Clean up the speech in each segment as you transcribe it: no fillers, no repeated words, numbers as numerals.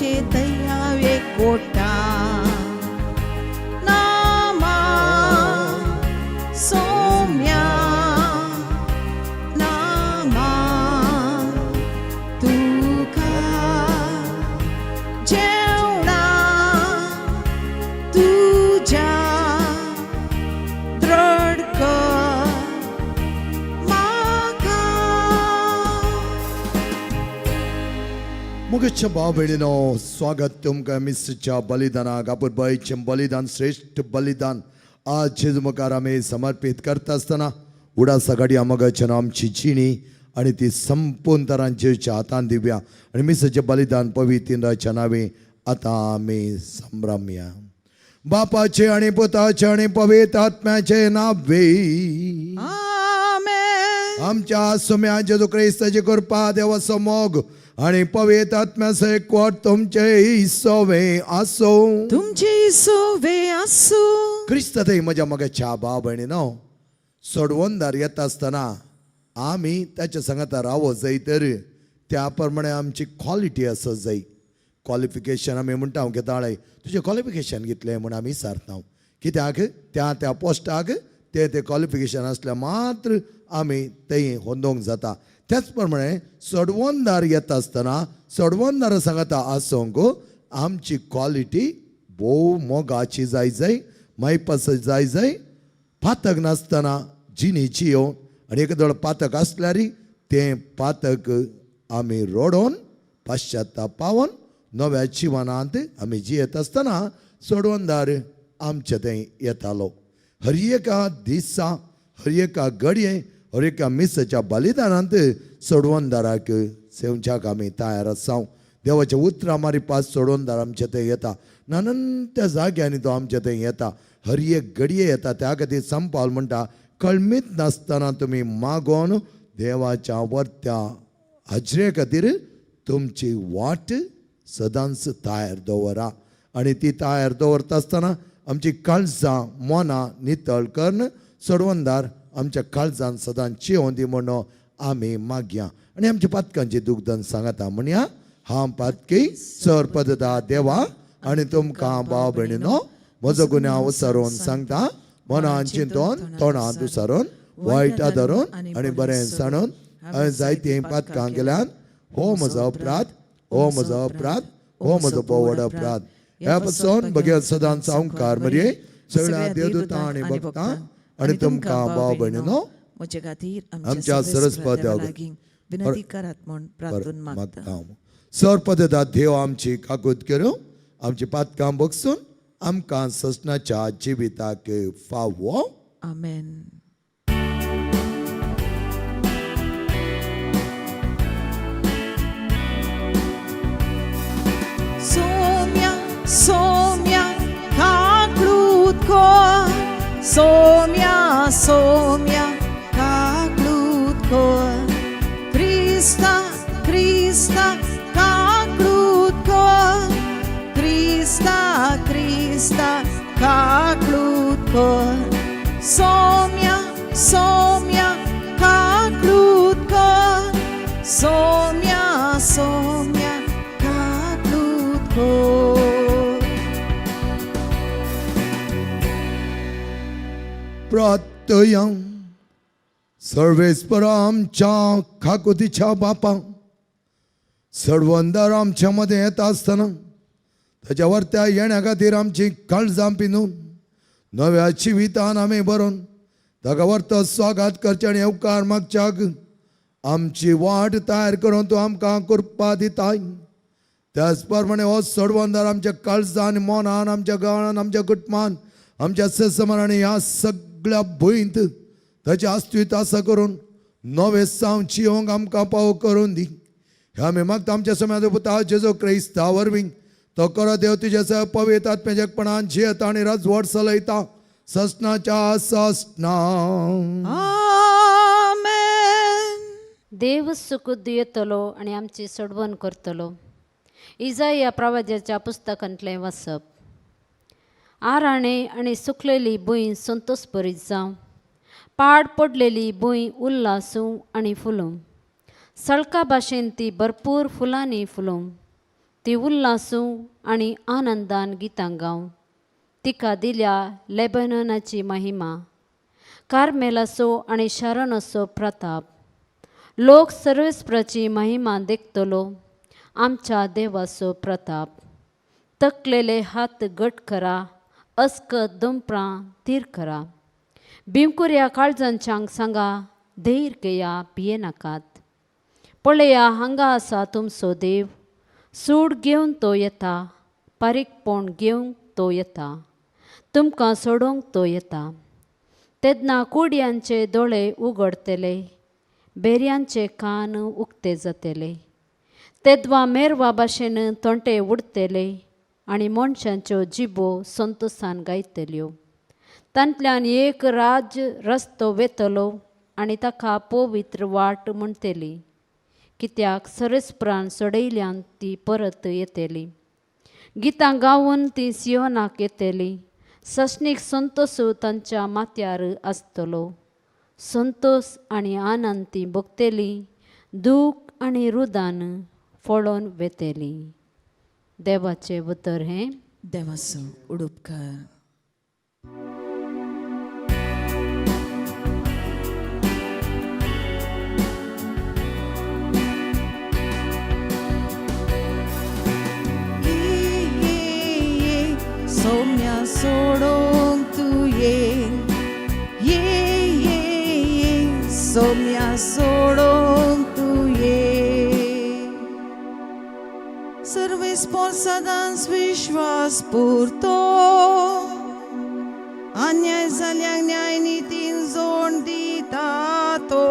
तुमचे तयाव एकवटा नामा सोम्या नामा तुका जेवणा तुज्या द्रड कर म्हाका. मुगेच्या भाव भयणीनो, स्वागत तुमकां मिसच्या बलिदानाक. आपुरबायचें बलिदान, श्रेश्ठ बलिदान आज जेजू मुखार आमी समर्पीत करता आसतना उडासा घडया मगाच्यान आमची जिणी आनी ती संपूर्ण तरान जेजूच्या हातान दिवया आनी मिसाचें बलिदान पवित्र नावे आतां आमी संभ्रमया. बापाचे आनी पुताचे आनी पवित्र आत्म्याचे नावे. आमेन. आमच्या सुम्या जेजू क्रिस्ताची कृपा, देवाचो मोग आणि पवित्र आत्म्याचो एकवट तुमचे सोवे आसो. तुमचे सोवे आसूं. क्रिस्त थंय म्हज्या मगाच्या भाव भयणीनो, सोडवणदार येता आसतना आमी ताच्या सांगाता रावो जाय तर त्या प्रमाणे आमची क्वॉलिटी आसत जाय. क्वॉलिफिकेशन आमी म्हणटा घेताळे, तुजें क्वॉलिफिकेशन घेतलें म्हूण आमी विचारता. कित्याक त्या त्या पोस्टाक ते ते क्वॉलिफिकेशन आसल्यार मात्र आमी थंय होंदोवंक जाता. त्याच प्रमाणे सोडवणदार येता आसतना सोडवणदार सांगाता आसूंक आमची क्वॉलिटी भोव मोगाची जाय जाय, मायपास जाय जाय, पातक नासतना जिणेची येवन आनी एक पातक आसल्यार तें पातक आमी रडोवन पाश्चात्ताप पावन नव्या जिवनांत आमी जियेत आसतना सोडवणदार आमचे थंय येतालो. हर एका दिसा, हर एका घडये, हर एका मिसाच्या बलिदानांत सोडवणदाराक सेवच्याक आमी तयार आसाव. देवाच्या उतरां मारिपास सोडवणदार आमचे थंय येता. नानंत्या जाग्यांनी तो आमचे थंय येता, हर एक घडये येता. त्या खातीर संपाल म्हणटा, कळमीत नासतना तुमी मागोन देवाच्या वर्त्या हाजरे खातीर तुमची वाट सदांच तयार दवरा. आनी ती तयार दवरता आसतना आमची काळजां मनां नितळ करून सोडवणदार आमच्या काळजान सदांच चियोन दी म्हणून आमी मागया. आनी आमच्या पातकांची दुग्धन सांगता म्हणया, हांव पातकी सर पदता देवा आनी तुमकां भाव भयणीनो म्हजो गुन्यांव विसरून सांगता. मनान चिंतून, तोंडान दुसारून, वायट धरून आनी बरें सांडून हांवें जायतीं पातकां केल्यान. हो म्हजो अपराध, हो म्हजो अपराध, हो म्हजो भोव अपराध. ह्या पासून बगेर सदांच ओंकार मरये, सगळ्या देवदूतां आनी भक्तां आनी तुमकां भाव भयणीनो म्हजे खातीर आमच्या सरस्पत देवा लागीं विनंती करात म्हूण प्रार्थून मागता. मागता. सरपदता देव आमची काकूत करूं, आमची पातकां बगसून आमकां ससनाच्या जिविताक फावो. आमेन. सोम्या सोम्या काकळूत कोर, सोम्या सोम्या काकळूत कोर, क्रिस्ता क्रिस्ता काकळूत कोर, क्रिस्ता क्रिस्ता काकळूत कोर, सोम्या सोम्या काकळूत कोर, सोम्या सोम्या काकळूत कोर. प्रार्थया. सर्वेस्पर आमच्या खाकुतीच्या बापा, सडवंदार आमच्या मदें येता आसतना ताच्या वर्त्या येण्या खातीर आमची काळजां पिनून नव्या जिवितान आमी बरोवन ताका वर्तो स्वागत करचें आनी येवकार मागच्याक आमची वाट तयार करून तूं आमकां कृपा दिताय. त्याच प्रमाणे हो सोडवणदार आमच्या काळजान, मनान, आमच्या गांवान, आमच्या कुटुंबान, आमच्या ससमान आनी ह्या सगळ्या भुंयंत ताचें अस्तित्व आसा करून नवे सावन जिवंक आमकां पाव करून दी. ह्या आमी मागता आमच्या समाजा पुता जेजो क्रिस्ता वरवीं. तो करो देव तुज्या सह पवित्र आत्म्याच्यापणान जियेता आनी राजवट चलयता ससनाच्या ससना. आमेन. देव सुखूद येतलो आनी आमची सोडवण करतलो. इजाया प्रवाजाच्या पुस्तकांतलें वाचप. आराणे आनी सुकलेली भूंय संतोष बरीत जावं, पाड पडलेली भूंय उल्लासूं आनी फुलूं, सळका भाशेन ती भरपूर फुलांनी फुलूं. ती उल्लासूं आनी आनंदान गितां गावं. तिका दिल्या लेबननाची महिमा, कार्मेलाचो आनी शरणाचो प्रताप. लोक सर्वेस्पराची महिमा देखतलो, आमच्या देवाचो प्रताप. तकलेले हात घट करा, अस्कत दोंपरां थीर करा. भिवकुऱ्या काळजांच्यांक सांगा, धैर्य घेया, भियेनाकात. पळया, हांगा आसा तुमचो देव. सूड घेवन तो येता, पारीकपण घेवंक तो येता, तुमकां सोडोवंक तो येता. तेन्ना कुडयांचे दोळे उगडतले, बेऱ्यांचे कान उक्ते जातले. तेद्वा मेरवा भाशेन तोंटे उडतले आनी मनशांच्यो जिबो संतोसान गायतल्यो. तांतल्यान एक राज्य रस्तो वेतलो आनी ताका पवित्र वाट म्हणटली, कित्याक सरस्परान सोडयल्यान ती परत येतली. गितां गावन ती सियोनाक येतली. सस्नीक संतोस तांच्या माथ्यार आसतलो. संतोस आनी आनंद ती भोगतली, दूख आनी रुदान फळोन वेतली. देवाचें उतर हें. देवाचो उडुपकार. ये सौम्या सोडोंक तुये, ये ये ये सौम्या सोडोंक तुये. सर्वेस्पोर सदांच विश्वास पुरतो, अन्याय जाल्याक न्याय नितीन जोड दिता तो.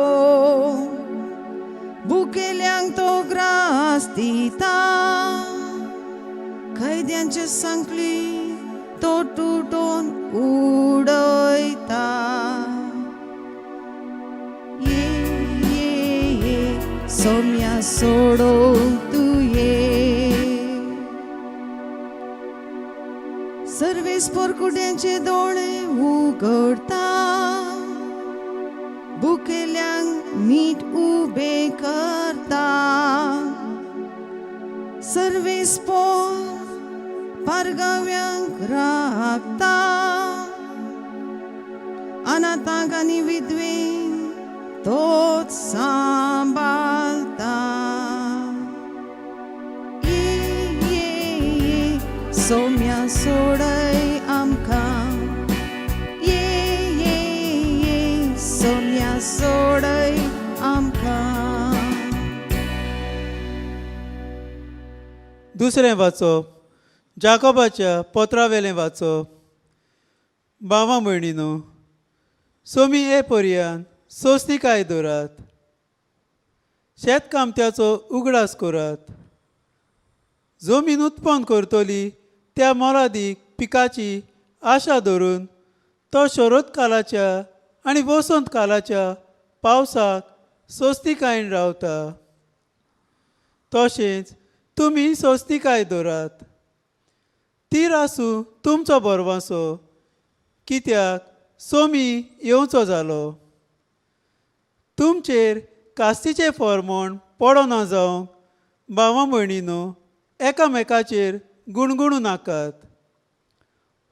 भुकेल्यांक तो ग्रास दिता, कैद्यांचे सांखळी तो तुटोन उडयता. ये ये ये सौम्या सोडोवंक तुये. सर्वेस्पोर कुड्यांचे दोळे उगडता, भुकेल्यांक नीट उबे करता. सर्वेस्पोर पारगाव्यांक राखता, अनाथांक आनी विधवेंक तोच सांबाळता. ये ये ये सौम्या सोडय आमकां, ये ये ये सौम्या सोडय आमकां. दुसरें वाचप जाकोबाच्या पत्रावेलें वाचप. भावा भयणीनो, सोमी ए पर्यान सोंसणिकाय दवरात, शेतकामत्याचो उगडास करात. जमीन उत्पन्न करतली त्या मोलादीक पिकाची आशा धरून तो शरद कालाच्या आनी वसंत कालाच्या पावसाक सोंसणिकायेन रावता. तशेंच तुमी सोंसणिकाय दवरात. तीर आसूं तुमचो भरवंसो, कित्याक सोमी येवचो जालो. तुमचेर कास्तीचें फॉर्मोण पडना जावंक भावा भयणीनो एकामेकाचेर गुणगुणू नाकात.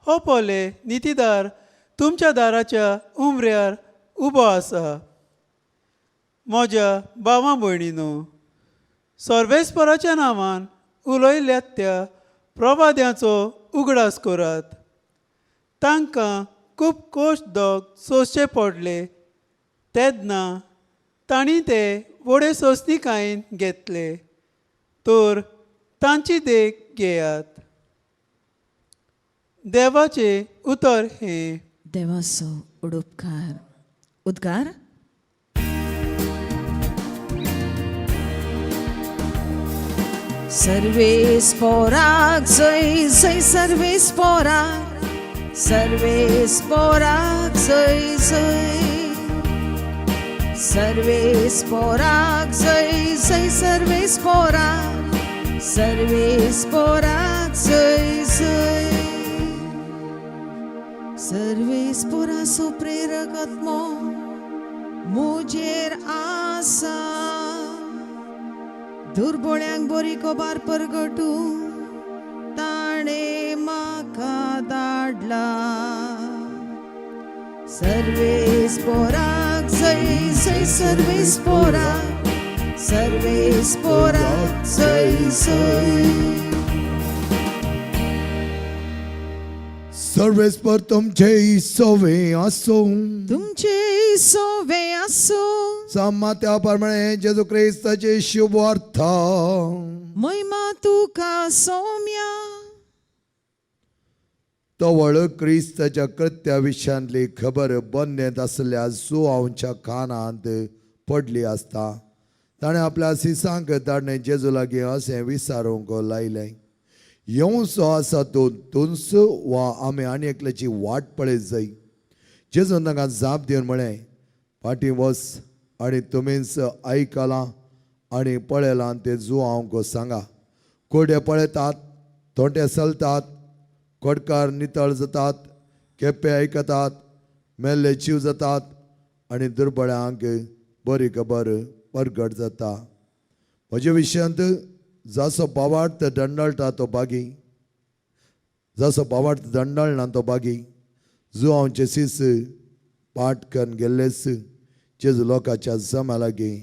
हो पोले नितीदार तुमच्या दाराच्या उमऱ्यार उबो आसा. म्हज्या भावा भयणीनो, सर्वेस्पराच्या नांवान उलयल्यात त्या प्रवाद्यांचो उगडास करात. तांकां खूब कोश दोग सोंसचे पडले तेन्ना तांणी ते व्हडे सोंसणिकायेन घेतले, तर तांची देख घेयात. देवाचें उतर हें. देवाचो उडुपकार. उद्गार. सर्वेस्पोराक जय जय, सर्वेस्पोराक, सर्वेस्पोराक जय जय. सर्वेस्पोराक जय जय, सर्वेस्पोराक, सर्वेस्पोराक जय जय. सर्वेस्पोराचो प्रेरक आत्मो मुजेर आसा, दुर्बोळ्यांक बरी खबर परगटू ताणें म्हाका धाडला. सर्वेस्पोराक जय जय, सर्वेस्पोराक, सर्वेस्पोराक जय जय. सर्वेस्पर तुमचे सोवे आसूं. तुमचे सोवे आसूं. सामात्या प्रमाणे जेजू क्रिस्ताचे शुभ अर्थ. महिमा तुका सोम्या. तवळ क्रिस्ताच्या कृत्या विशयांतली खबर बन्नेंत आसल्या जुआंवच्या कानांत पडली आसता ताणें आपल्या सिसांक ताणें जेजू लागीं अशें विचारूंक लायलें, येवचो आसा तूं तूंच वा आमी आनी एकल्याची वाट पळयत जाय? जेजून तांकां जाप दिवन म्हळें, फाटीं वच आनी तुमीच आयकलां आनी पळयलां तें जुआंवक सांगा. कोडे पळयतात, तोंटे चलतात, कोडकार नितळ जातात, केप्पे आयकतात, मेल्ले जीव जातात आनी दुर्बळ्यांक बरी खबर परगट जाता. म्हज्या विशयांत जासो बावार्थ दंडळटा तो बागी, जासो बावार्थ दंडळना तो बागी. जुआंवचे सीस पाट करून गेल्लेच जेजू लोकांच्या जमा लागीं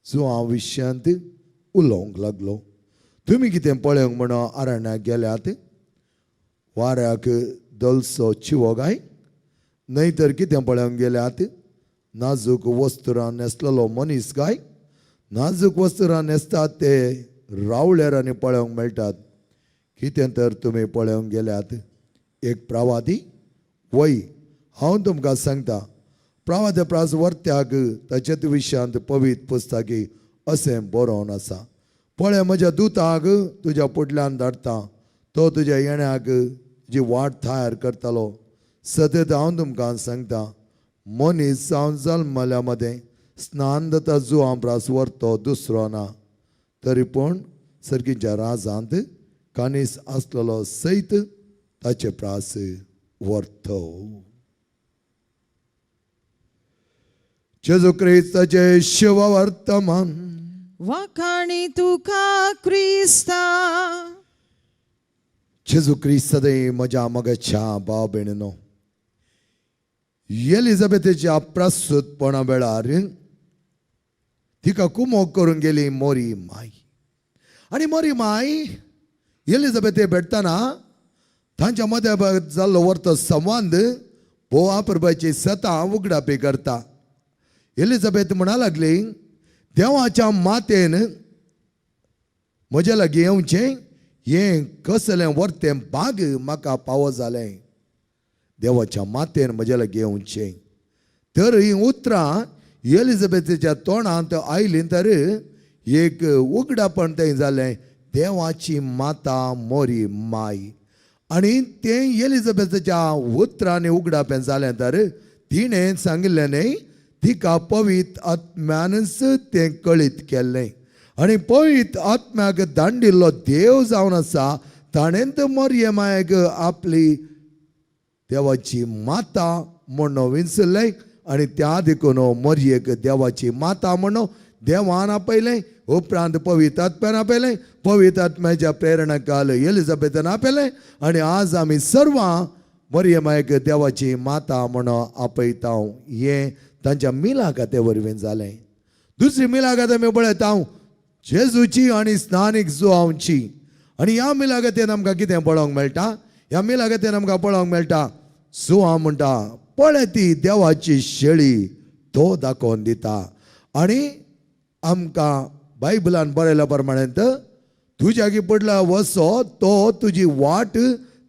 जुआंव विशयांत उलोवंक लागलो. तुमी कितें पळोवंक म्हणून अरण्याक गेल्यात? वाऱ्याक दलसो चिवो काय? न्हय तर कितें पळोवंक गेल्यात? नाजूक वस्तुरां न्हेसलेलो मनीस काय? नाजूक वस्तुरां न्हेसतात ते रावळेर आनी पळोवंक मेळटात. कितें तर तुमी पळोवंक गेल्यात? एक प्रवादी? वय, हांव तुमकां सांगता, प्रवाद्या प्रास वर्त्याक ताचेच विशयांत पवित्र पुस्तकी अशें बरोवन आसा, पळय म्हज्या दुताक तुज्या पुडल्यान धाडटा, तो तुज्या येण्याक जी वाट तयार करतलो. सतत हांव तुमकां सांगता, मनीस जावन जल्मल्या मदें स्नान जाता जुआं प्रास व्हरतो दुसरो ना, तरी पूण सर्गीच्या राजांत कानीस आसलेलो सयत ताचे प्रास व्हरतो. जेजू क्रिस्ताचे शिववर्तमान. वाखाणी तुका क्रिस्ता. जेजू क्रिस्त सदैव म्हज्या मगाच्या भाव भयणीनो, एलिझाबेथेच्या प्रस्तुतपणा वेळार तिका कुमोक करून गेली मोरी माय. आनी मोरी माय एलिझाबेथे भेटतना तांच्या मदें जाल्लो वर्तो संवाद भोव प्रभाची सता उगडापी करता. एलिझाबेथ म्हणा लागली, देवाच्या मातेन म्हज्या लागीं येवचें हें कसलें वर्तें भाग म्हाका पावो जालें. देवाच्या मातेन म्हज्या लागीं येवचें. तर हीं उतरां एलिझाबेथीच्या तोंडांत आयलीं तर एक उगडापण थंय जालें, देवाची माता मोरी माय. आनी तें एलिझाबेथीच्या उतरांनी उगडापें जालें तर तिणें सांगिल्लें न्हय, तिका पवित्र आत्म्यानच तें कळीत केल्लें. आनी पवित्र आत्म्याक दांडिल्लो देव जावन आसा ताणें तर मोरये मायक आपली देवाची माता म्हणून विंचलें. आनी त्या देखून मोरयेक देवाची माता म्हणून देवान आपयलें, उपरांत पवित्र आत्म्यान आपयलें, पवित्र आत्म्याच्या प्रेरणा काल एलिझाबेथान आपयलें. आनी आज आमी सर्वां मोरये मायक देवाची माता म्हणून आपयता. हें तांच्या मिलागाते वरवीं जालें. दुसरी मिलागात आमी पळयता जेजूची आनी स्नानीक जुआंवची. आनी ह्या मिलागतेन आमकां कितें पळोवंक मेळटा? ह्या मिलागतेन आमकां पळोवंक मेळटा जुआं म्हणटा, पळय ती देवाची शेळी तो दाखोवन दिता. आनी आमकां बायबलान बरयल्या प्रमाणे तुज्या की पडला वसो तो तुजी वाट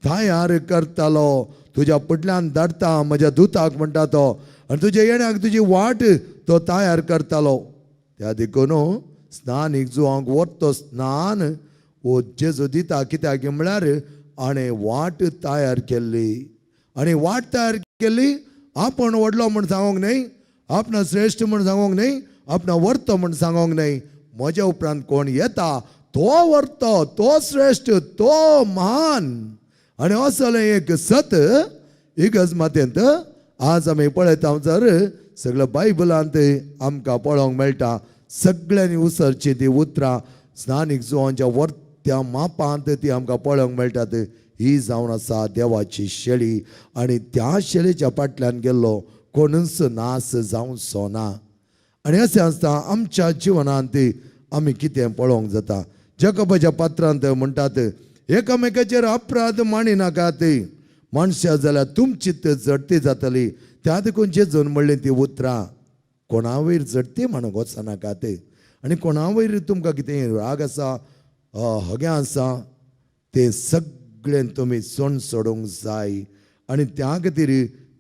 तयार करतालो, तुज्या पडल्यान धाडटा म्हज्या दुताक म्हणटा तो, आनी तुज्या येण्याक तुजी वाट तो तयार करतालो. त्या देखून स्नानीक जुआंक व्हरतो स्नान वो जेजू दिता, कित्याक म्हळ्यार आनी वाट तयार केल्ली. आनी वाट तयार केल्ली आपूण व्हडलो म्हूण सांगूंक न्हय, आपणा श्रेश्ठ म्हूण सांगूंक न्हय, आपणा व्हरतो म्हूण सांगूंक न्हय. म्हज्या उपरांत कोण येता तो व्हरतो, तो श्रेश्ठ, तो महान. आनी असलें एक सत इगर्ज मातेंत आज आमी पळयता जर सगळ्या बायबलांत आमकां पळोवंक मेळटा. सगळ्यांनी उसरची ती उतरां स्नानीक जुवांच्या वर्त्या मापांत ती आमकां पळोवंक मेळटात. ही जावन आसा देवाची शेळी आनी त्या शेळीच्या फाटल्यान गेल्लो कोणूच नास जावचो ना. आनी अशें आसता आमच्या जिवनांत आमी कितें पळोवंक जाता. जकबाच्या पात्रांत म्हणटात एकामेकाचेर अपराध मांडिनाकात, माणशां जाल्यार तुमची जडती जातली. त्या देखून जेजून म्हणलें ती उतरां कोणा वयर जडती म्हणूंक वचनाकात आनी कोणा वयर तुमकां कितें राग आसा हगें आसा तें सगळें तुमी सोण सोडूंक जाय. आनी त्या खातीर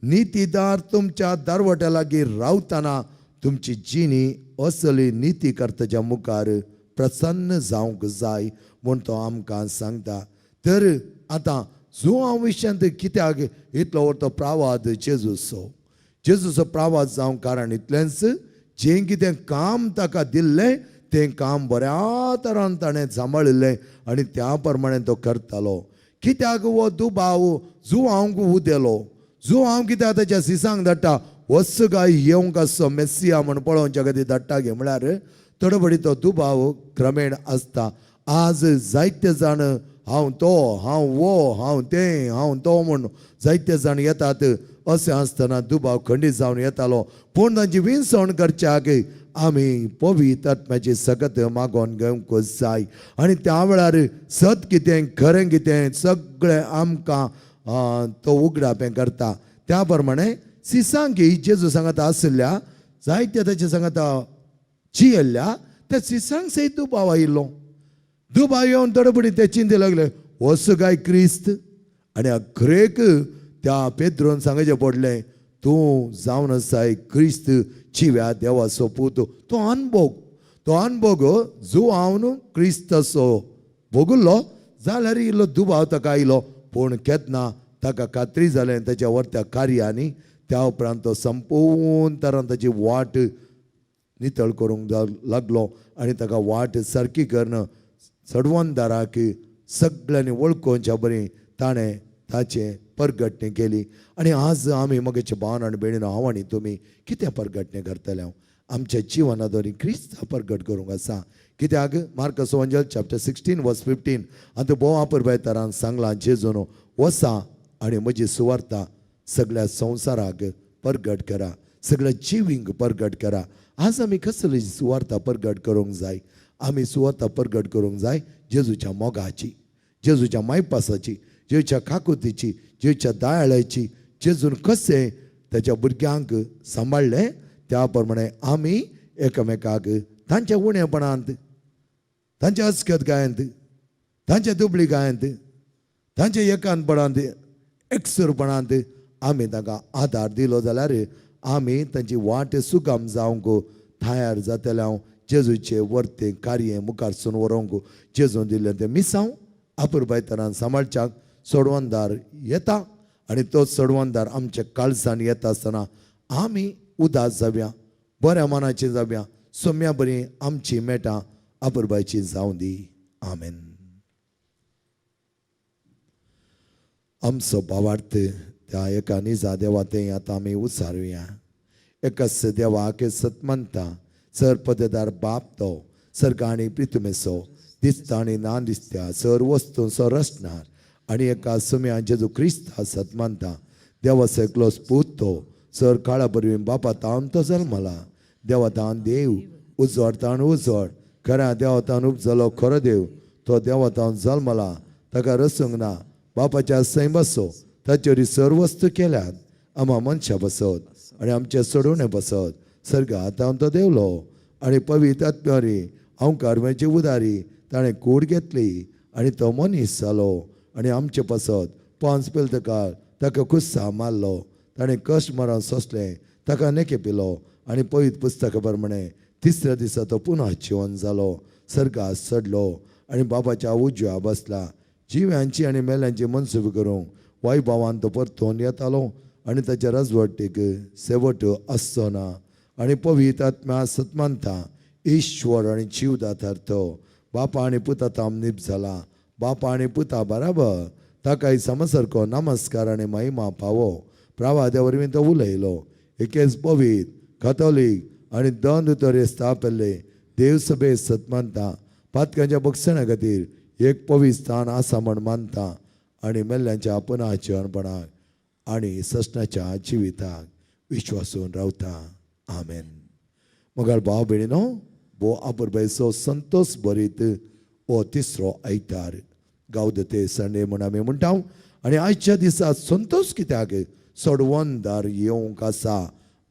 नितीदार तुमच्या दारवट्या लागीं रावतना तुमची जिणी असली निती कर्ताच्या मुखार प्रसन्न जावंक जाय म्हूण तो आमकां सांगता. तर आतां जुवां विशयांत कित्याक इतलो व्हडलो प्रवाद जेजूचो, जेजूचो प्रवाद जावंक कारण इतलेंच जें कितें काम ताका दिल्लें तें काम बऱ्या तरान ताणें सांबाळिल्लें आनी त्या प्रमाणे तो करतालो. कित्याक हो दुबाव जुवांक उदेलो, जुवांव कित्याक ताच्या सिसांक धाडटा, वच काय येवंक आसचो मेस्सिया म्हूण पळोवच्या खातीर धाडटा गे म्हळ्यार थोडो तो दुबाव क्रमेण आसता. आज जायते जाण हांव तो, हांव वो, हांव तें, हांव तो म्हूण जायते जाण येतात. अशें आसतना दुबाव खंडीत जावन येतालो. पूण तांची विनसवण करच्याक आमी पवित्र आत्म्याची सकत मागोवन घेवंक जाय आनी त्या वेळार सत कितें खरें कितें सगळें आमकां तो उगडापें करता. त्या प्रमाणे सिसांकी जेजू सांगता आशिल्ल्या जायत्या ताचे सांगता जियेल्ल्या त्या सिसांक सयत दुबाव आयिल्लो. दुबाव येवन तडफडी ते चिंते लागले वस काय क्रिस्त. आनी अखरेक त्या पेद्रोन सांगचें पडलें तूं जावन आसाय क्रिस्त जिव्या देवाचो पूत. तो अनभोग, तो अनभोग जुवावन क्रिस्ताचो भोगुल्लो जाल्यार इल्लो दुबाव ताका आयलो. पूण केन्ना ताका खात्री जालें ताच्या वरत्या कार्यांनी त्या उपरांत तो संपूर्ण तरान ताची वाट नितळ करूंक लागलो आनी ताका वाट सारकी करून चडवणदाराक सगळ्यांनी वळखोवच्या बरी ताणें ताचें परगटणें केली. आनी आज आमी मगेचे भावन आनी भयणीनो हांव आनी तुमी कितें परगटणें करतले? हांव आमच्या जिवना क्रिस्ता परगट करूंक आसा. कित्याक मार्कस वंजल चॅप्टर 16 वर्स 15 आतां भोव आपरबाय तरान सांगलां जेजून वसा आनी म्हजी सुवार्ता सगळ्या संवसाराक परगट करा, सगळ्या जिवींक परगट करा. आज आमी कसली सुवार्ता परगट करूंक जाय? आमी सुवार्ता परगट करूंक जाय जेजूच्या मोगाची, जेजूच्या मायपासाची, जेजूच्या काकुतीची, जेजूच्या दयाळाची. जेजून कशें ताच्या भुरग्यांक सांबाळ्ळें त्या प्रमाणे आमी एकामेकाक तांच्या उणेपणांत, तांच्या अस्कतकायेंत, तांच्या दुबळीकायेंत, तांच्या एकांतपणांत, एकसुरपणांत आमी तांकां आदार दिलो जाल्यार आमी तांची वाट सुगम जावंक तयार जातले. हांव जेजूचे वर्ते कार्य मुखार सून व्हरूंक जेजून दिल्लें तें मिसांव अपुरबाय तरान सांबाळच्याक सोडवणदार येता आनी तो सोडवणदार आमच्या काळजान येता आसतना आमी उदास जावया, बऱ्या मनाची जावया, सोम्या बरी आमची मेटां अपुरबायची जावं दी. आमेन. आमचो भावार्थ त्या एका निजा देवा तें आतां आमी उचारुया. एकच देवाक सतमंता सर पदेदार बाप तो सर्ग आनी प्रितुमेसो दिसता आनी ना दिसत्या सर वस्तूंचो रचणार आनी एका सुम्या जेजू क्रिस्ता सतमानता देवाचो एकलोच पूत तो सर काळा बरवी बापा तावन तो जल्मला देवा तावन देव उजवाड तावन उजवाड खऱ्या देवा तावन उपजलो खरो देव तो देवा तावन जल्मला ताका रसूंक ना बापाच्या सैम बसो ताचेर सर वस्तू केल्यात आमा मनशां बसत आनी आमचे सोडवणे बसत सर्गात तावन तो देवलो आनी पवित्र आत्म्यारी अंकारम्याची उदारी ताणें कूड घेतली आनी तो मनीस जालो आनी आमचे पासत पांच पेलतकार ताका कुस्सा मारलो ताणें कश्ट मरण सोंसलें ताका नेके पिलो आनी पवित्र पुस्तका प्रमाणे तिसऱ्या दिसा तो पुनः जिवन जालो सर्गात चडलो आनी बाबाच्या उजव्या बसला जिव्यांची आनी मेल्यांची मनसुबी करूंक वायभावान तो परतून येतालो आनी ताच्या राजवटीक शेवट आसचो ना आनी पवित्र आत्म्या सतमानता ईश्वर आनी जीवदातार तो बापा आनी पुता ताम निप जाला बापा आनी पुता बराबर ताकाय समसारको नमस्कार आनी महिमा पावो प्रवाद्या वरवीं तो उलयलो एकेच पवित्र कथोलीक आनी दोन तरे स्थापिल्ले देवसभे सत मानता, पातकांच्या बक्षणा खातीर एक पवित्र स्थान आसा म्हण मानता आनी मेल्ल्यांच्या पुनाच्या अर्पणाक आनी ससनाच्या जिविताक विश्वासून रावता. आमेन. मगाळ भाव भयणीनो, भोव आपुरबायचो संतोष भरीत हो तिसरो आयतार, गावदते संडे म्हूण आमी म्हणटा. आनी आयच्या दिसा संतोष कित्याक? सोडवणदार येवंक आसा.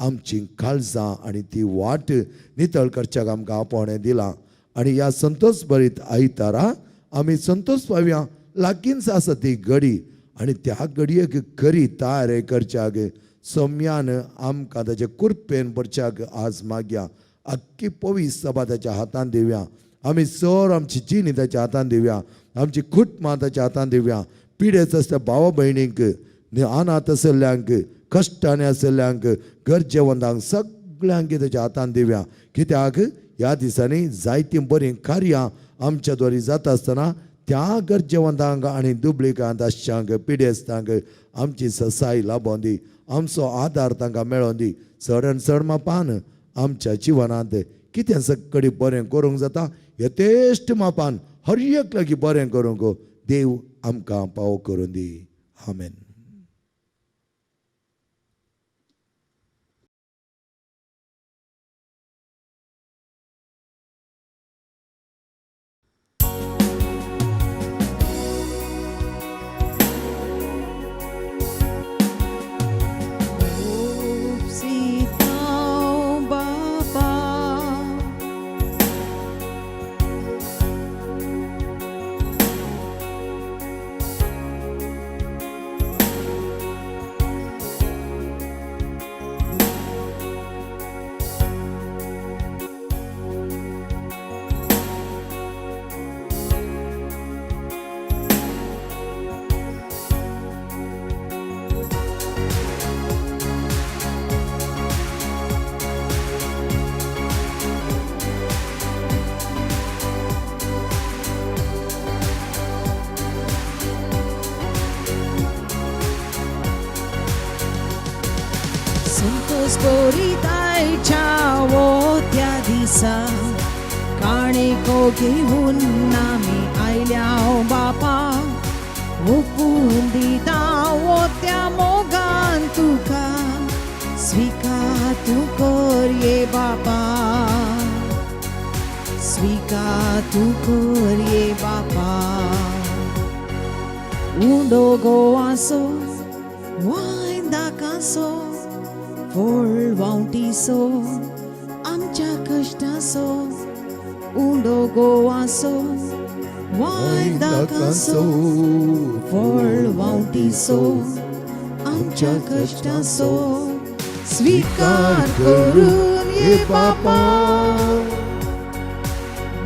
आमची काळजां आनी ती वाट नितळ करच्याक आमकां आपोवणें दिलां. आनी ह्या संतोष भरीत आयतारा आमी संतोष पावया. लागींच आसा ती घडी आनी त्या घडयेक खरी तयारी करच्याक सम्यान आमकां ताचे कुरपेन भरच्याक आज मागया. आख्खी पवित्र सभा ताच्या हातान दिवया. आमी सर आमची जिणी ताच्या हातान दिवया, आमची कुटुंबां ताच्या हातान दिवया. पिडेच आसल्या भावा भयणींक, अनाथ आशिल्ल्यांक, कश्टांनी आशिल्ल्यांक, गरजेवंतांक सगळ्यांक ताच्या हातान दिवया. कित्याक ह्या दिसांनी जायतीं बरीं कार्यां आमच्या द्वारी जाता आसतना त्या गरजेवंतांक आनी दुबळीकांत आसच्यांक, पिडेस्तांक आमची ससाय लाबोवन दी, आमचो आदार तांकां मेळोवन दी. चड आनी चड मापान आमच्या जिवनांत कितें सगळी बरें करूंक जाता यथेश्ट मापान हर एक लागीं बरें करूंक देव आमकां पावो करून दी. आमेन. उपसितांव बापा, संतोष भरीत आयच्या त्या दिसा काणेको घेवन आमी आयल्या बापा, ओपून दिता त्या मोगान तुका, स्विकार तूं कर ये बापा, स्विकार तूं कर ये बापा. उंडो गोवासो वायन दाकासो फळ वांवटीसो आमच्या कश्टासो, उंडो गोवासो वायन दाकासो फळ वांवटीसो आमच्या कश्टासो, स्विकार करून ये बापा,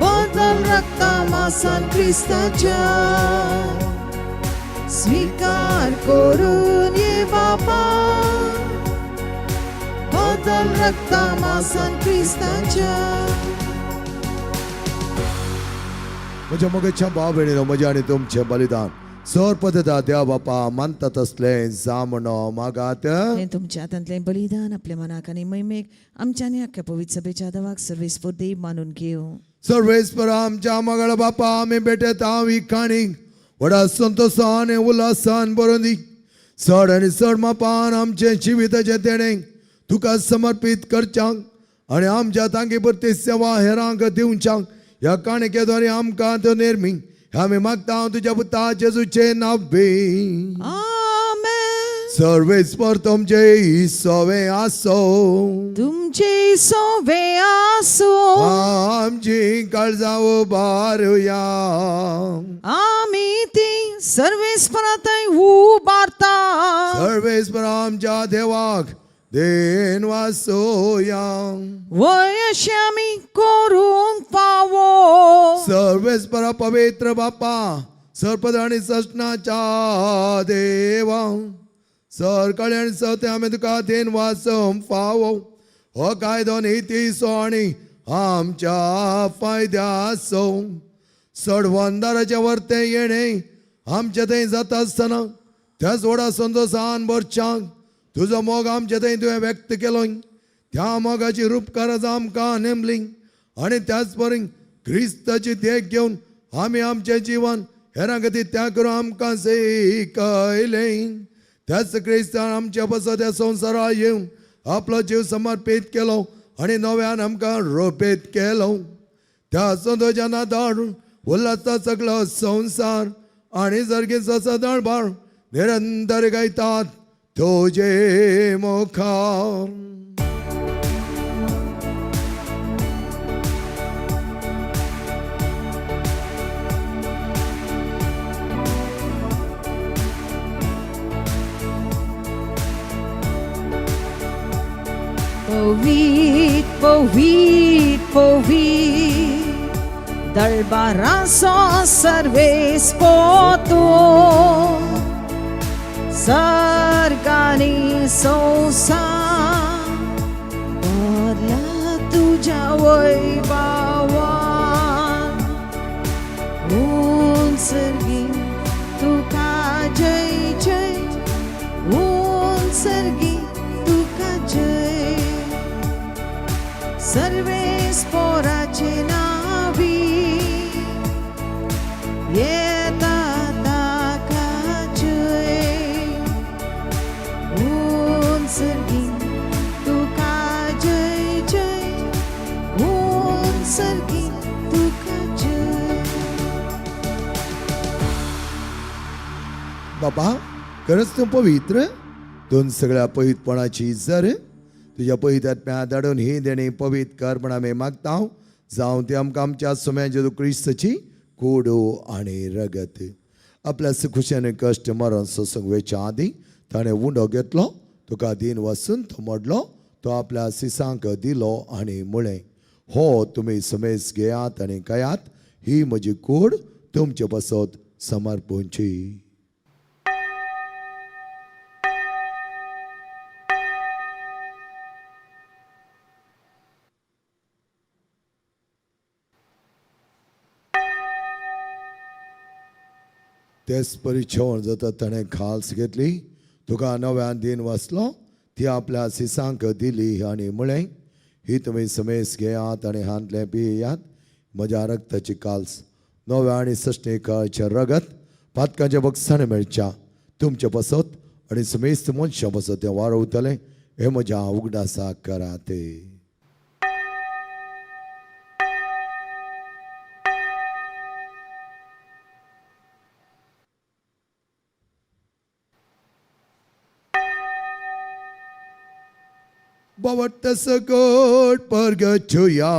बदल रक्ता मासान क्रिस्ताच्या, स्विकार करून ये बापा, बदल रक्ता मासान क्रिस्ताच्या. म्हज्या मोगाच्या भाव भयणीनो, म्हजें आनी तुमचें बलिदान सर पद्दता देवा बापा मानता तसलें जामणो मागात. हें तुमच्या हातांतलें बलिदान आपल्या मनाक आनी महिमेक आमच्या आनी आख्ख्या पवित्र सभेच्या दवाक सर्वेस्पर देव मानून घेवं. सर्वेस्पर आमच्या मगळ बापा, आमी भेटयता ही काणी व्हडा संतोशान आनी उल्हासान बरोवन दी. चड आनी चड मापान आमचें जिविताचें देणें तुका समर्पीत करच्यांक आनी आमच्या तांकी पुरती सेवा हेरांक दिवच्यांक ह्या काणकेद्वारे आमकां त्यो निर्मी आमी मागता तुज्या पुता जेजूचें नांव. आमेन. सर्वेस्पर तुमचे सवे आसो. तुमचे सोवे आसो. आमची काळजां उबारुया. आमी ती सर्वेस्परांतय उबारता. सर्वेस्पर आमच्या देवाक देन वासोया. वय अशें आमी करूंक फावो. सर्वेस्पर पवित्र बापा, सर्पद आनी ससनाच्या देवा, सरकाळी आनी सत्य आमी तुका देन वासम फावो. हो कायदो नितीचो आनी आमच्या फायद्याचो. सडवंदाराच्या वरतें येणें आमच्या थंय जाता आसतना त्याच व्हडा संतोशान भरच्यांक तुजो मोग आमच्या थंय तुवें व्यक्त केलो. त्या मोगाची रूपकारां आमकां नेमली. आनी त्याच बरी क्रिस्ताची देख घेवन आमी आमचें जिवन हेरां खातीर त्याग करून आमकां शिकयलें. त्याच क्रिस्तान आमच्या पासत ह्या संवसारा येवन आपलो जीव समर्पीत केलो आनी नव्यान आमकां रोपीत केलो. त्या संतोषान नादार उल्हासता सगळो संवसार आनी सर्गीचो सदळबार निरंतर गायतात तुजे मुखार. पवीत पवीत पवीत दळबाराचो सर्वेस पोतो सर्गानी संवसार भरला तुज्या वैभावान. उंचर्गी तुका जय जय, उंचर्गी तुका जय, सर्वेस पोराचे नावी येता ताका जय. उंचर्गी तुका जय जय, उंचर्गी तुका जय. बाबा खरंच तूं पवित्र, दोन सगळ्या पवित्रपणाची जर तुज्या पवित्र आत्म्या धाडून ही देणी पवित्र कर म्हण आमी मागता. जावं ती आमकां आमच्या सुम्या जेजू क्रिस्ताची कुडू आनी रगत. आपल्या खुशेन कश्ट मरण सोसूंक वेच्या आदीं ताणें उंडो घेतलो, तुका दीन वसून तो मोडलो, तो आपल्या सिसांक दिलो आनी म्हळें, हो तुमी समेस घेयात आनी खायात, ही म्हजी कूड तुमचे पासत समर्पूंची. तेच परी जेवण जाता ताणें खाल्स घेतली, तुका नव्यान दीन वाचलो, ती आपल्या सिसांक दिली आनी म्हळें, ही तुमी समेस घेयात आनी हांतलें पियात, म्हज्या रक्ताची काल्स नव्या आनी सश्टे काळचें रगत पातकांच्या बक्षाणे मेळच्या तुमचे पासत आनी समेस्त मनशां पासत तें वारवतलें, हें म्हज्या उगडासाक करात. बावट्ट सकट परगचुया.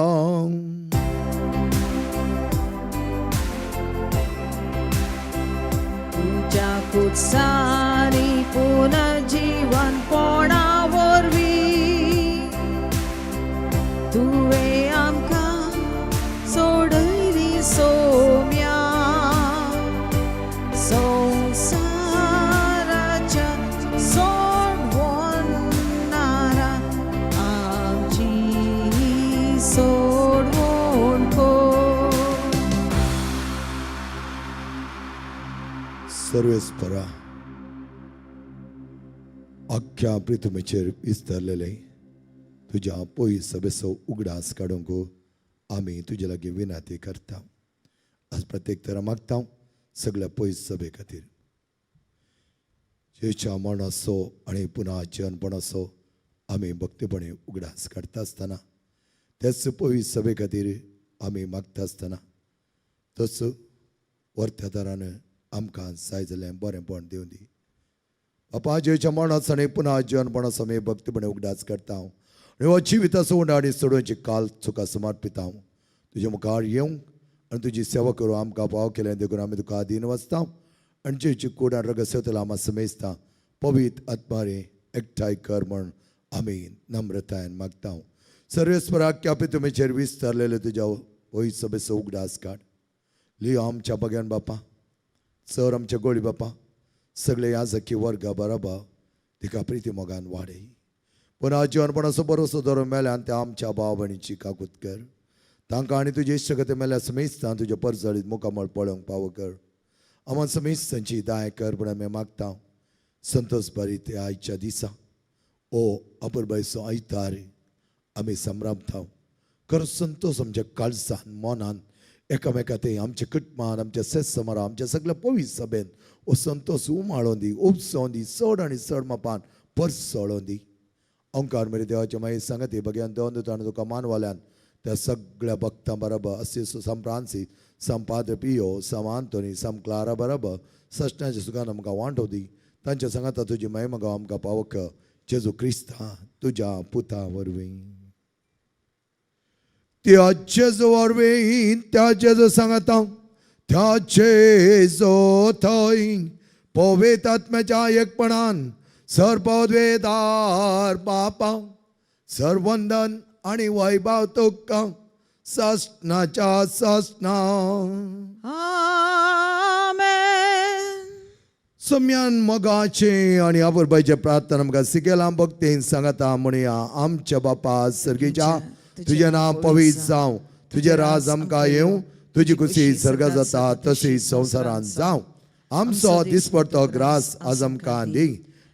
तुज्या कुत्सानी पुनर्जीवन पोणा वरवीं तुवें आमकां सोडयली सोम्या, संवसाराच्या सोडवणारा आमची सोडवण कर. सर्वेस्परा अख्ख्या पृथ्वीचेर विस्तारलेले तुज्या पयस सभेचो उगडास काडूंक आमी तुजे लागीं विनंती करता. आज प्रत्येक तरा मागता सगळ्या पयस सभे खातीर जेच्या मरणाचो आनी पुनः जिवनपणाचो आमी भक्तीपणे उगडास काडटा आसतना तेच पयस सभे खातीर आमी मागता आसतना तोच वर्त्या दारान आमकां जाय जाल्यार बरेंपण दिवं दी. बापा जेच्या मरणाचो आनी पुनः जिवनपणाचो आमी भक्तीपणे उगडास करता आनी हो जिविताचो उंडो आनी सोडोवची काल तुका समर्पिता. तुज्या मुखार येवंक आनी तुजी सेवा करूं आमकां पाव केलें देखून आमी तुका आदीन वचता आनी जेची कूड आनी रगत सेवतलो आमी समेजता पवित्र आत्मारे एकठांय कर म्हण आमी नम्रतायेन मागता. सर्वेस्पराक क्यापी तुमीचेर विस्तारलेले तुज्या वय सभेचो उगडास काड. लियो आमच्या बग्यान बापा, सर आमच्या गोळी बापा, सगळे याजकी वर्गा बरोबर तिका प्रिती मोगान वाडय. पुनः जिवनपणाचो बरोसो धरून मेल्यान त्या आमच्या भाव भयणीची काकूत कर. तांकां आनी तुजी इश्टगती मेल्या समेस्तां तुज्या परजळीत मुखामळ पळोवंक पावो कर. आमा समेस्तांची दाय कर म्हण आमी मागता. संतोष भरीत ह्या आयच्या दिसा ओ अपुरबायचो आयतार आमी संभ्रमता. खरो संतोश आमच्या काळजान मनान एकामेका ते आमच्या कुटुंबान, आमच्या सेसमरा, आमच्या सगळ्या पवित्र सभेन हो संतोश उमाळोन दी, उपसोन दी, चड आनी चड मापान परसळोन दी. ओंकार मेरे देवाचे मागीर सांगती बघ्यान देवन दिता आनी तुका मानवाल्यान त्या सगळ्या भक्तां बरोबर असिस सम फ्रांसीस, सम पाद्र पियो, सम आंतोनी, सम क्लारा बरोबर सश्टाच्या सुखान आमकां वांटो दी. तांच्या सांगाता तुजी महिमा गांव आमकां पावक जेजू क्रिस्ता तुज्या पुता वरवीं. त्या जेजू वरवीं, त्या जेजू सांगाता, त्या जेजू थंय पवित्र आत्म्याच्या एकपणान सर्वद्वेदार बापा सर्वंदन आणि वैभव तुका ससनाच्या ससना. आमेन. सम्यान मोगाचे आणि आपुरबायचे प्रार्थना आमकां सिकेला भक्तीन सांगता म्हणया. आमच्या बापा सर्गीच्या, तुजें नांव पवित्र जावं, तुजें राज आमकां येवं, तुजी खुशी सर्गा जाता तशी संवसारांत जावं. आमचो दिसपडतो ग्रास आज आमकां दी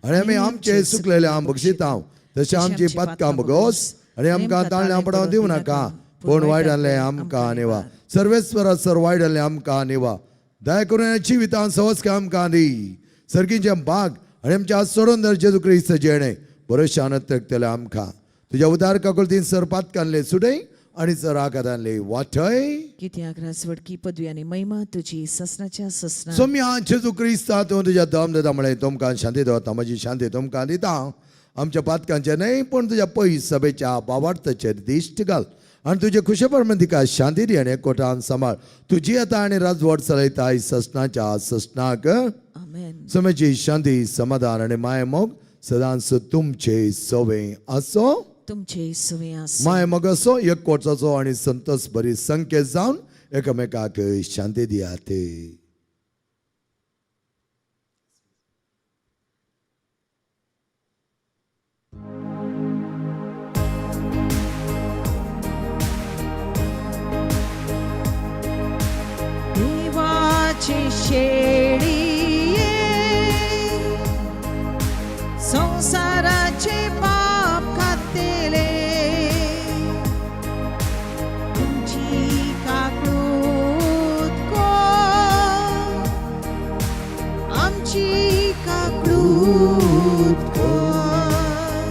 आनी आमी आमचे सुकलेले आम बक्षिता तशें आमची पातकां भोगोस आनी आमकां ताळ्यां पडोवंक दिवं नाका, पूण वायट आमकां निवा. सर्वेस्वरा सर वायट आमकां निवा. दया करून जिवितान सहज काय आमकां दी. सर्गीचें बाग आनी आमच्या सोडून दर जेजू क्रिस्त जेणे बरो शानत रखतले आमकां. तुज्या उदार काकुळतीन सर पातकानले सुडय आनी सर आकादानले वाटय. कित्याक राजवटकी पदवी आनी महिमा तुजी ससनाच्या ससना. सोम्या जेजू क्रिस्ता, तूं तुज्या दम दिता म्हळें तुमकां शांती दवरता, म्हजी शांती तुमकां दिता. आमच्या पातकांचे न्हय पूण तुज्या पयस सभेच्या बावार्थाचेर दिश्ट घाल आनी तुजे खुशे प्रमाण तिका शांती दी आनी एकवटान सांबाळ. तुजी येता आनी राजवट चलयता ससनाच्या ससनाक. आमेन. समेची शांती, समाधान आनी माय मोग सदांच तुमचे सवे असो. तुमचे सुवे आसो. माय मोग असो, एकवटाचो आनी संतोष बरी संकेत जावन एकामेकाक शांती दियात. देवाची शेळीये, संसाराचे पाप खातेले, तुमची काकूत कर, आमची काकूत कर.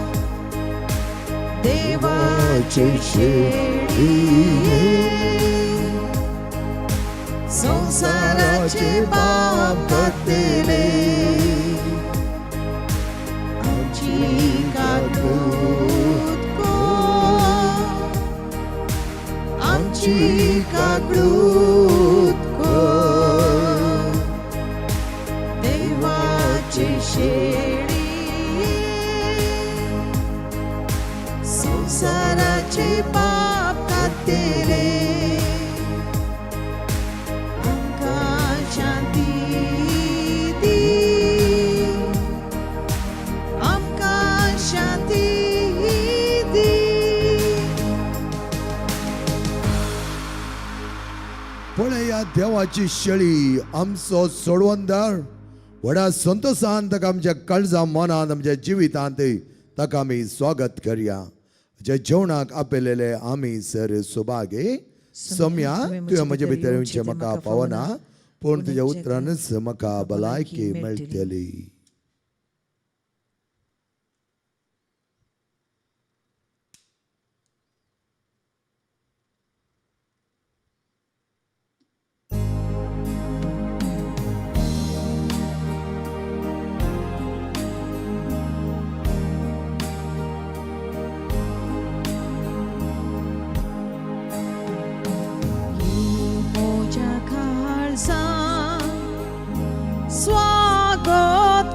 देवाची शेळीये, संसाराचे पाप कातले, आमची काकूत कर, आमची काकूत कर. देवाची शेळी, संसाराचे पाप कातले, आमकां शांती दी, आमकां शांती दी. पळया देवाची शेळी, आमचो सोडवणदार. व्हडा संतोशान ताका आमच्या काळजा मनान आमच्या जिवितांत ताका आमी स्वागत करया. जे जेवणाक आपयलेले आमी सर सुभागे. सम्या, तुवें म्हजे भितर येवचें म्हाका पावना, पूण तुज्या उतरानच म्हाका भलायकी मेळटली. म्हज्या काळजांत स्वागत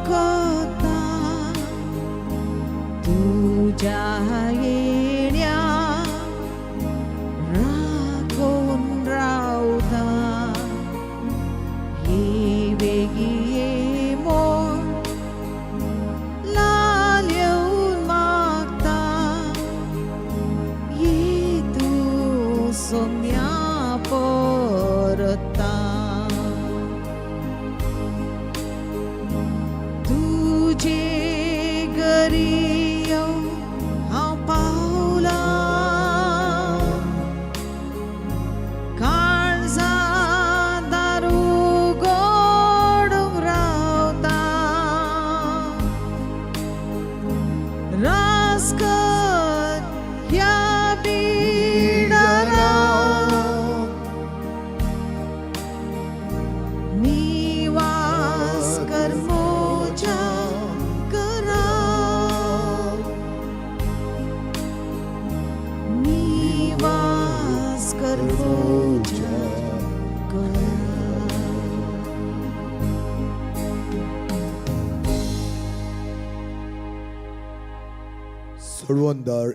कर पूजा करा. सोडवंदर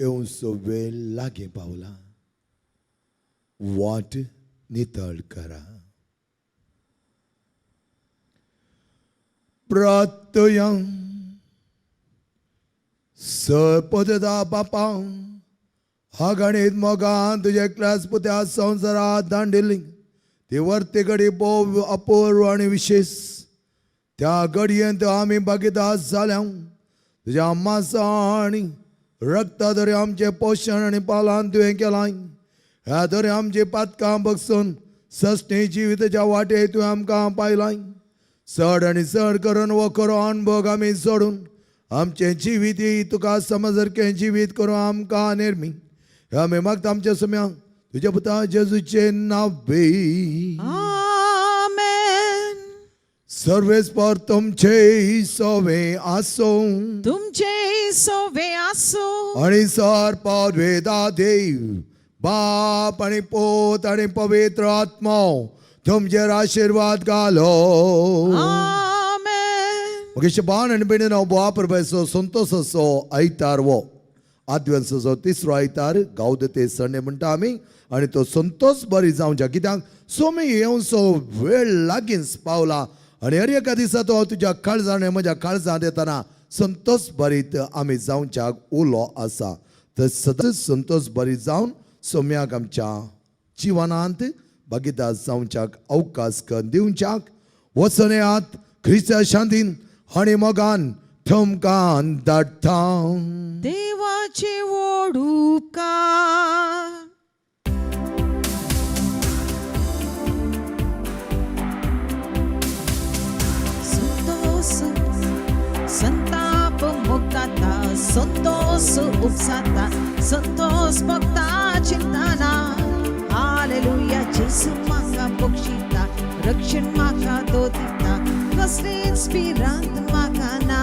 येवचो वेळ लागीं पावला. वाट नितळ करा. प्रार्थया. सपदता बापा हागणीत मोगान तुजे क्लास पुत्या संवसारात दांडिल्ली ती वर्ती घडी भोव अपूर्व आनी विशेश. त्या घडयेंत आमी भागीदार जाल्या. तुज्या मांसा आनी रक्ता दरे आमचें पोशण आनी पालन तुवें केलां. ह्या दरे आमची पातकां बगसून सस्नी जिविताच्या वाटे तुवें आमकां पायलां. चड आनी चड करून हो खरो अणभोग आमी सोडून आमचें जिवीत तुका समजरकें जिवीत करून आमकां निर्मी. हे आमी मागता आमच्या सम्याक तुज्या पुता जेजूचें नांव. आमेन. सर्वेस्पर तुमचे सोवे आसूं. तुमचे सोवे आसो. आणि सर पदवेदा देव बाप आणि पोत आणि पवित्र आत्मो तुमचेर आशिर्वाद घालो. आमेन. मुकेश बाण आनी भयणीनो, बोवा परबेचो संतोसाचो आयतार वो आदव्यांसाचो तिसरो आयतार गावदते संडे म्हणटा आमी. आनी तो संतोस बरी जावच्या, कित्याक सोमी येवचो वेळ लागींच पावला. आनी हर एका दिसा तो तुज्या काळजान म्हज्या काळजांत येताना संतोस भरीत आमी जावच्याक उलो आसा. तर सदांच संतोस बरी जावन सोम्याक आमच्या जिवनांत भागीदार जावच्याक अवकाश करून दिवच्याक वचनयात. ख्रिस्ता शांतीन आनी मोगान थमकान धाडटा. देवाचे व्हड उपकार. संतोष संताप मुक्ताता, संतोष उपसाता, संतोष भक्ता चिंताना. हालेलुया, जेसू म्हाका बक्षिता, रक्षण म्हाका तो दिता, कसलीच भिरांत म्हाका ना.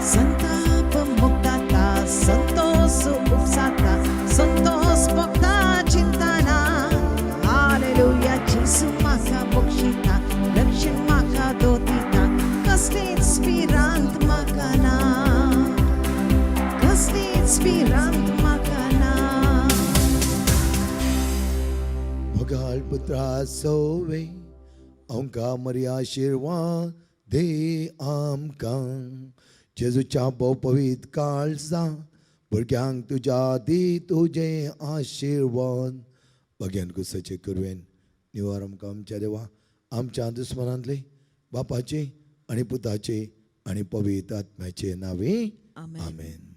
संताप मुक्ताता, संतोष उपसाता, संतोष भक्ता चिंताना. हालेलुया, जेसू म्हाका बक्षिता, रक्षण म्हाका तो दिता, कसलीच भिरांत म्हाका ना, कसलीच भिरांत म्हाका ना. मोगाळ पुत्रा सोवे आमकां मरी आशिर्वाद दे आमकां. जेजूच्या भोव पवित्र काळजा भुरग्यांक तुज्या दी तुजें आशिर्वाद. भग्यान कुसाचे करवेन निवार आमकां आमच्या देवा आमच्या दुस्मनांतले बापाचे आनी पुताचे आनी पवित्र आत्म्याचे नावे. आमेन. आमेन.